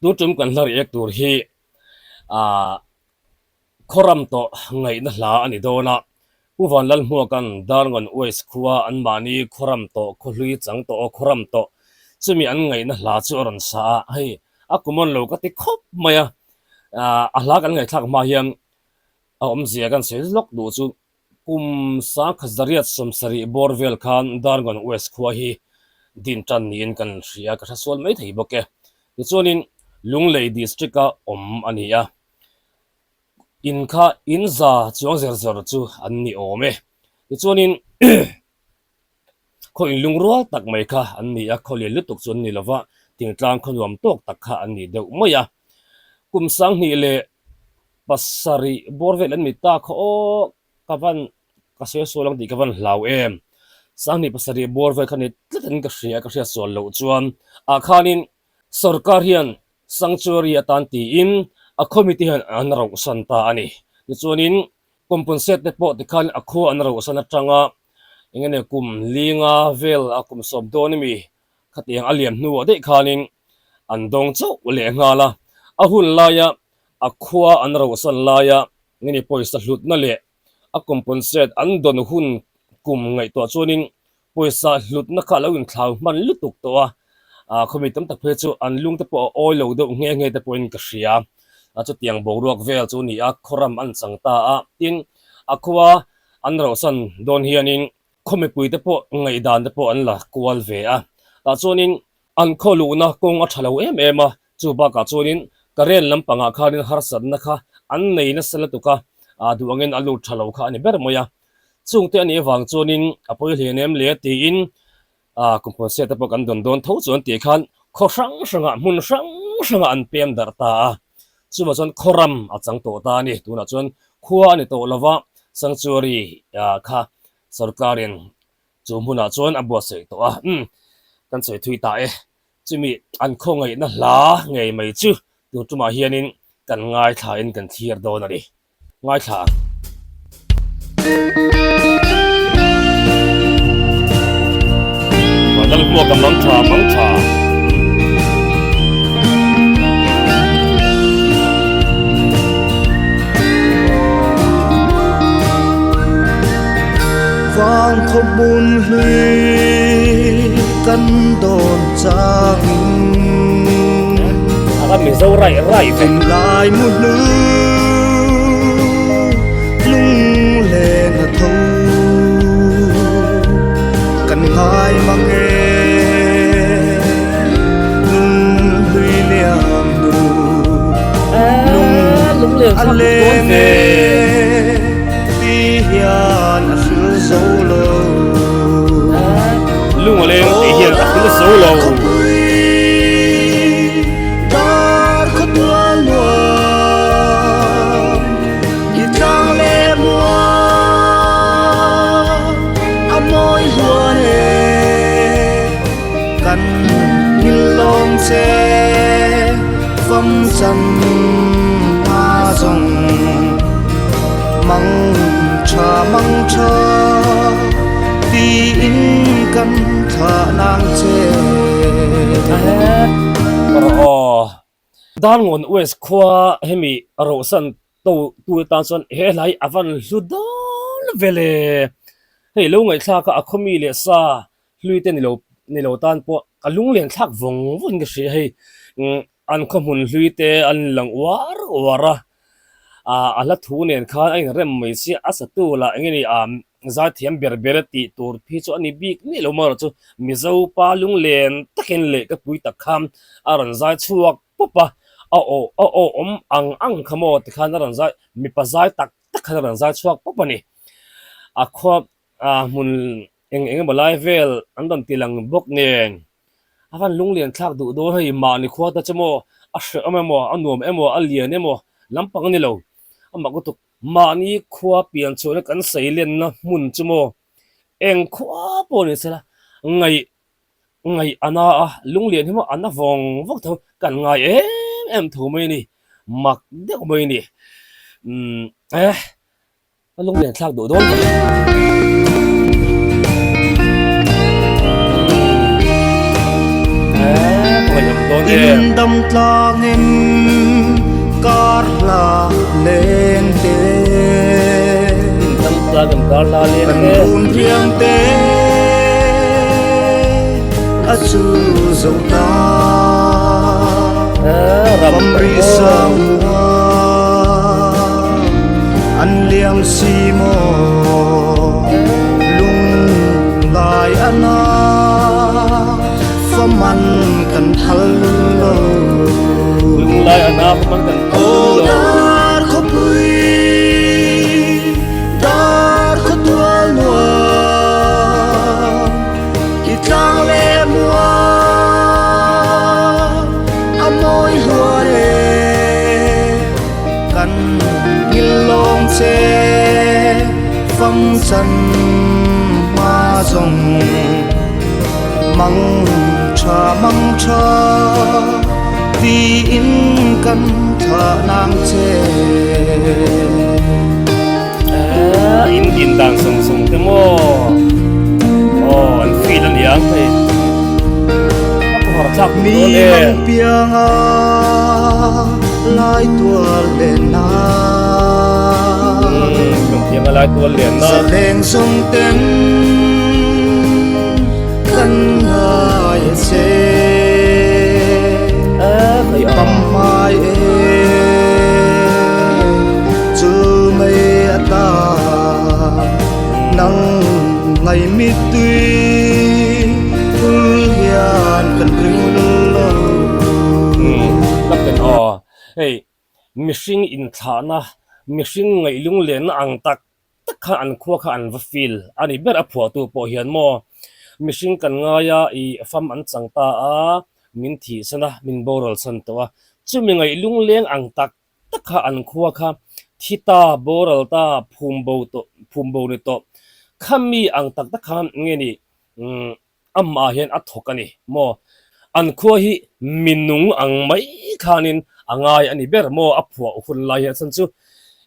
Tun tum kan hla riak tur hi ah Khawram tawh ngaihna hla a ni dawn a, Pu Vanlalhmuaka'n Darngawn West khua anmahni Khawram tawh khawhlui chang tawh aw Khawram tawh chumi an ngaihna hla chu a rawn sa a, hei a common lo ka ti khawp mai a, a hla kan ngaihthlak hma hian a awmzia kan sawi lawk duh chu Kum 1970 bawr vel khan Darngawn West khua hi din tan niin kan hria, ka hre sual mai thei bawk e. Tichuanin Lunglei District-a awm a ni a, in kha in za chuang zer zer chu an ni awm e. Tichuanin khaw inlungrual tak mai kha an ni a, khaw lian lutuk chu an ni lo va, thingtlang khaw nuam tawk tak kha an ni deuh mai a. Kum 2007 bawr vel an ni ta kha aw, ka van ka sawi sual ang tih ka van hlau em. 2007 bawr vel kha ni tlat in ka hria, ka hriat sual loh chuan ah khanin Sorkar hian sanctuary atan tiin a khaw mite hian an rauhsan ta a ni. Tichuanin compensate te pawh tikhan a khua an rauhsan atanga eng nge kum linga vel a kum sawm dawn ami khatiang a liam hnuah daih khanin an dawng chauh leh nghal a. A hun laia a khua an rauhsan laia eng nge pawisa hlutna leh a compensate an dawn hun kum ngaihtuah chuanin Pawisa hlutna kha a lo inthlau hman lutuk tawh a, ah khawmi tam tak phei chu an lung te pawh a awi lo deuh nghe nghe te pawhin ka hria. A chutiang boruak vel chu a ni a, khawram an chang ta a, tin a khua an rauhsan dawn hianin khaw mipui te pawh ngaihdan te pawh an la kual ve a, tah chuanin an khaw luhna kawng a tha lo em em a, chu bakah chuanin current lampangah khanin harsatna kha an nei nasa lutuk a, ah duh angin a lut tha lo kha a ni ber mai a. Chungte a nih avang chuanin a pawi hlian em le tiin ah kum khawn te pawh kan dawn dawn tho chuan tih khan khaw hrang hrangah hmun hrang hrangah an pem darh ta a, chuvang chuan khaw ram a chang tawh ta a ni. Tunah chuan khua a ni tawh lova sanctuary ah kha sorkarin chu hmunah chuan a buatsaih tawh a, umm kan sawi thui ta e. Chumi an khawngaihna hla ngei mai chu tun tumah hianin kan ngaithlain kan thlir dawn a ni. Ngaithla ang. Vanlalhmuak a mang tha mang tha. Vang khaw hmun hlui kan dawn changin A va Mizo raih raih ve. Lai mu hnu lunglen a tho kan ngai mang e lung hlui liam hnu lung leng a leng e ti hian a hril zo lo lung a leng tih hian a hril zo lo. Dar khaw tual nuam i tlang leh muang a mawi huan e kan nghilhlawm che fam chan hma zawng mang tha mang tha tiin kan thlah nang che. Aw Darngawn West khua hemi rauhsan to tu tan chuan he hla hi a van hlu dawn vele hei lo ngaihthlak a a khawmi leh sa hlui te nilo nilo tan pawh ka lunglen thlak vawng vawng in ka hria hei an khaw hmun hlui te an lang uar uar a ah a hla thu nen khan a inrem mai sia a satu lah eng nge ni ah zaithiam ber ber a tih tur phei chu a ni bik miah lo marawh chu Mizo pa lunglen takin leh ka pui tak khan a rawn zai chhuak pawp a a aw a aw awm ang ang kha maw tikhan a rawn zai mipa zai tak tak khan a rawn zai chhuak pawp a ni a khua ah hmun eng eng emaw lai vel an rawn ti lang bawk nen a van lunglian thlak duh dawn hei mahni khua te chu maw a hrehawm emaw a nuam emaw a lian emaw lampang a ni lo a mak lutuk mahni khua pian chhuahna kan sawi lenna hmun chu maw eng khua pawh ni sela ngaih ngaih a na a lunglian hi maw a na vawng vawng tho kan ngai em em tho mai a ni mak deuh mai a ni umm eh. A lunglen thlak duh dawn tak. Eh, ka ngaihawm dawn. dawn em. In dam tlang em kar hla leng te. In dam tlang em kar hla leng te. Kan run riang te a chu zo ta. Ram ri sang hua an liam si maw lunglai a na faman kan thal lo Lunglai a na faman kan thal lo Aw dar khawpui dar khaw tual nuam i tlang leh muang a mawi hluar e kan ngil lawng che fam chan hma zawng mang tha mang tha tiin kan thlah nang che. In din dan sawng sawng te maw aw an feel a niang hei a khawhar thlak duh dawn Mi em. mang pianga lai tual len na. Mang pianga lai tual len na. Zaleng zawng ten kan ngai a che. Pamhmai e chu mei a ta nang ngai mittui hul hian kan ring lo. Captain aw hei mihring inthlahna mihring ngaihlung lenna ang tak tak khan an khua kha an va feel a ni ber a phuahtu pawh hian maw mihring kan ngai a ih fam an chang ta a min thihsan a min boral chhan tawh a chumi ngaih lungleng ang tak tak kha an khua kha thi ta boral ta phum bo tawh phum bo ni tawh khami ang tak tak khan nge ni umm amah hian a thawk a ni maw an khua hi minung ang mai khanin a ngai a ni ber maw a phuah hun lai hian chhan chu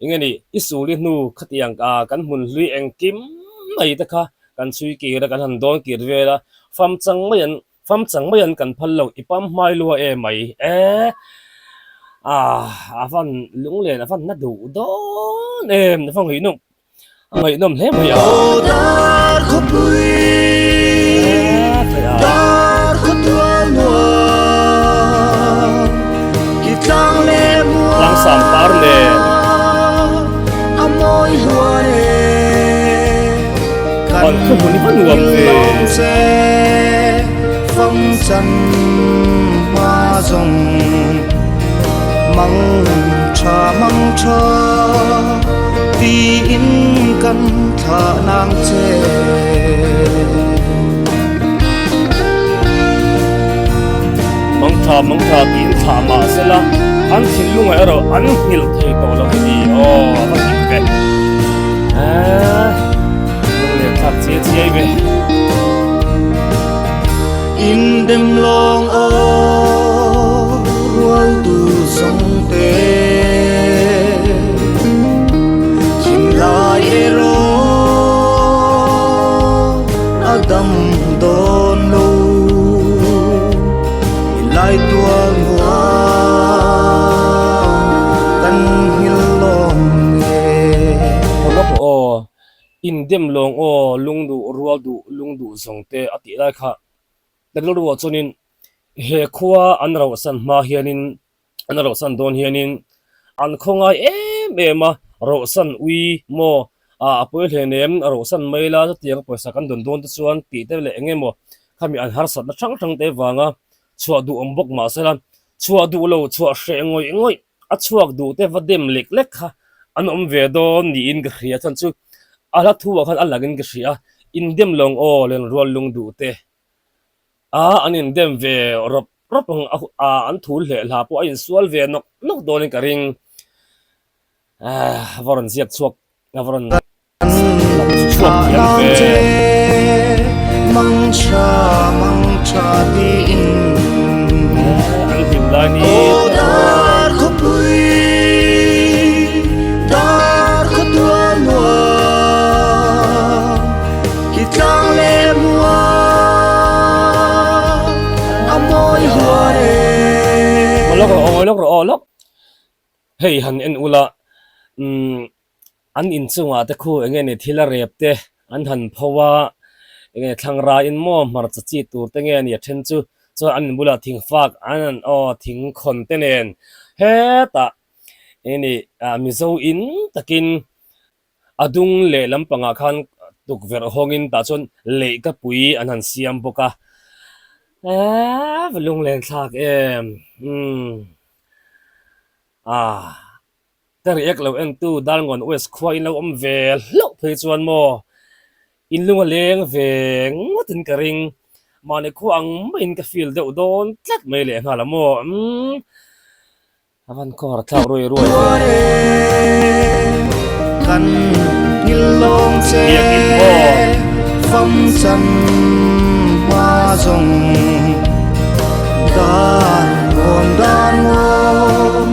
eng nge ni i suli hnu khatiang ah kan hmun hlui engkim mai te kha kan chhui kir a kan han dawn kir vel a fam chang mai an fam chang mai an kan phal lo i pam hmai lua e mai e ah a van lunglen a van na duh dawn em a va ngaihnawm A ngaihnawm hle mai a. Aw dar khawpui, dar khawtual nuam, ki tlang leh muang, Tlangsam par nen. A mawi hluar e, kan An khaw hmun hi va nuam ve. Lawm che, fam chan hma zawng, mang tha mang tha. Tiin kan thlah nang che. Mang tha mang tha tiin thlah mah sela an thinlungah erawh an nghilh thei tawh lo hi aw a va dik ve. Eeh lunglen thlak chiai chiai ve. In dem lawng aw rual tu zawng te. Thinlai erawh a dam dawn lo I lai tual muang kan nghil lawng nge. Hawla pawh aw, indem lawng aw, lung duh rual duh lung duh zawng te a tih lai kha ka rilruah chuanin he khua an rauhsan hma hianin An rawhsan dawn hianin an khawngai em em a, rawhsan ui maw ah a pawi hlen em, a rawhsan mai la chutiang pawisa kan dawn dawn te chuan tih te leh eng emaw khami an harsatna hrang hrang te vanga chhuah duh awm bawk mah sela chhuah duh lo chhuah hreh ngawih ngawih a chhuak duh te va dem lek lek kha an awm ve dawn niin ka hria chuan chu a hla thu ah khan a langin ka hria indem lawng aw lenrual lung duh te. A an indem ve rawp rawp ang a an thul hleh hla pawh a insual ve nawk nawk dawnin ka ring. A va rawn ziak chhuak a va rawn chhuak thiam ve. An hlim lai ni Ki tlang leh muang a mawi huar e. lawk rawh aw lawk. Hei han en ula umm an inchungah te khu eng nge ni thil a rep te an han pho a, eng nge thlang raiin maw hmarcha chi tur te nge ni a then chu chuan an inbulah thing fak an han aw thing khawn te nen hetah eng nge ni ah Mizo in takin A dung leh lampangah khan tukverh hawngin tah chuan leihkapui an han siam bawk a, eee va lunglen thlak em umm ah ka react lo entu Darngawn West khua in lo awm ve hlauh phei chuan maw in lung a leng ve ngawtin ka ring mahni khua ang maiin ka feel deuh dawn tlat mai lehnghal a maw umm. A van khawhar thlak ruai ruai ve. Kan nghilhlawm che Biakin maw. Fam chan hma zawng Dan nuam dan nuam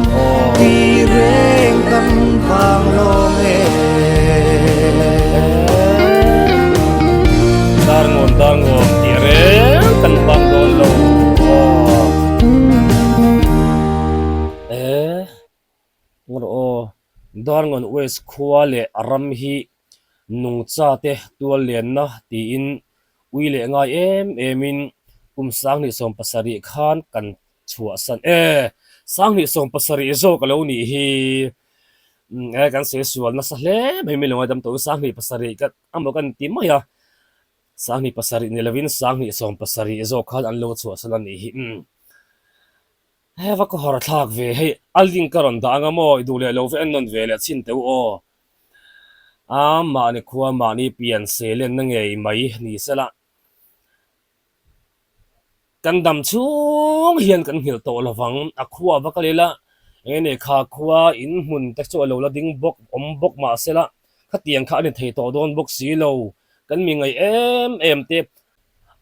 Ti reng kan vang lawm e. Dar nuam dar nuam ti reng kan vang dawn lo aw. E ngawr aw, Darngawn West khua leh a ram hi nungcha te tual lenna tiin ui leh ngai em emin kum 2070 khan kan chhuahsan e, 2070 zawk a lo nih hi. E kan sawi sual nasa hle mai mai lo ngaidam tawh 2070 ka amaw kan ti mai a, 2070 ni lovin 2070 zawk khan an lo chhuahsan a nih hi. He va ka hawr thlak ve hei a link ka rawn dah anga maw i duh leh lo ve en nawn ve leh chhin teuh aw. A mahni khua mahni pian se lenna ngei mai ni sela. Kan dam chhung hian kan nghilh tawh lovang a khua va kal ila eng nge kha khua in hmun te chu a lo la ding bawk awm bawk mah sela khatiang kha a ni thei tawh dawn bawk si lo kan mi ngaih em em te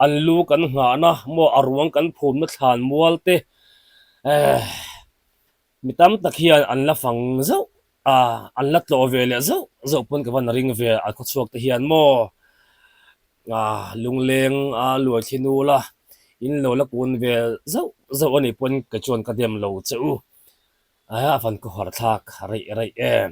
An lu kan nghahna maw a ruang kan phumna thlan mual te eh mi tam tak hian an la fang zauh a, an la tlawh ve leh zauh zauh pawn ka van ring ve a khawchhuak te hian maw ah lungleng a luai thli nul a, in lo la kun ve zauh zauh a nih pawn kei chuan ka dem lo che u, a van khawhar thlak reih reih em.